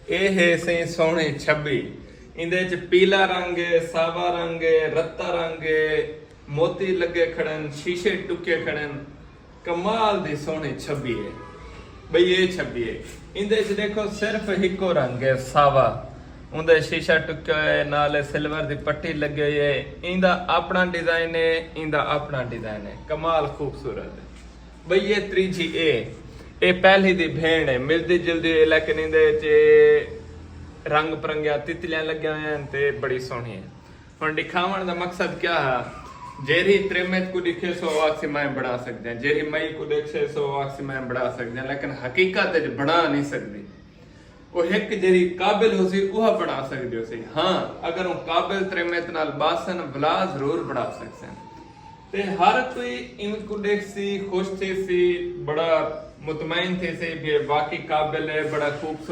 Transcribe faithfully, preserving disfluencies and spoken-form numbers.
اے ہے سئیں سوہݨی چھبی۔ ایندے اچ پیلا رنگ ہے، ساوا رنگ ہے، رتا رنگ ہے، موتی لڳے کھڑن، شیشے ٹکے کھڑن۔ کمال دی سوہݨی چھبی ہے۔ بھئی اے چھبی ہے۔ ایندے اچ ݙیکھو صرف ہکو رنگ ہے، ساوا۔ اوندے شیشہ ٹکیا ہویا ہے، نال سلور دی پٹی لڳی ہوئی ہے۔ ایندا اپݨا ڈیزائن ہے، ایندا اپݨا ڈیزائن ہے۔ کمال خوبصورت ہے۔ بھئی اے تریجھی اے، اے پہلی دی بھیݨ ہے، ملدی جلدی ہے، لیکن ایندے اچ اے رنگ پرنگیاں تتلیاں لڳیاں ہوئیاں ہن تے بڑی سوہݨی ہے۔ ہݨ ݙکھاوݨ دا مقصد کیا ہا؟ جیرھی تریمت کوں ݙکھیسو او آکھسی میں بݨا سڳدیاں، جیرھی مئی کوں ݙکھیسو او آکھسی میں بݨا سڳدیاں، لیکن حقیقت اچ بݨا نی سڳدی۔ او ہک جیرھی قابل ہوسی اوہا بݨا سڳدی ہوسی۔ ہاں، اگر اوں قابل تریمت نال ٻاسن ولا ضرور بݨا سڳسن۔ تے ہر کوئی ایویں کوں ݙیکھسی، خوش تھیسی، بڑا مطمئن تھیسی بھئی اے واقعی قابل ہے، بڑا خوبصورت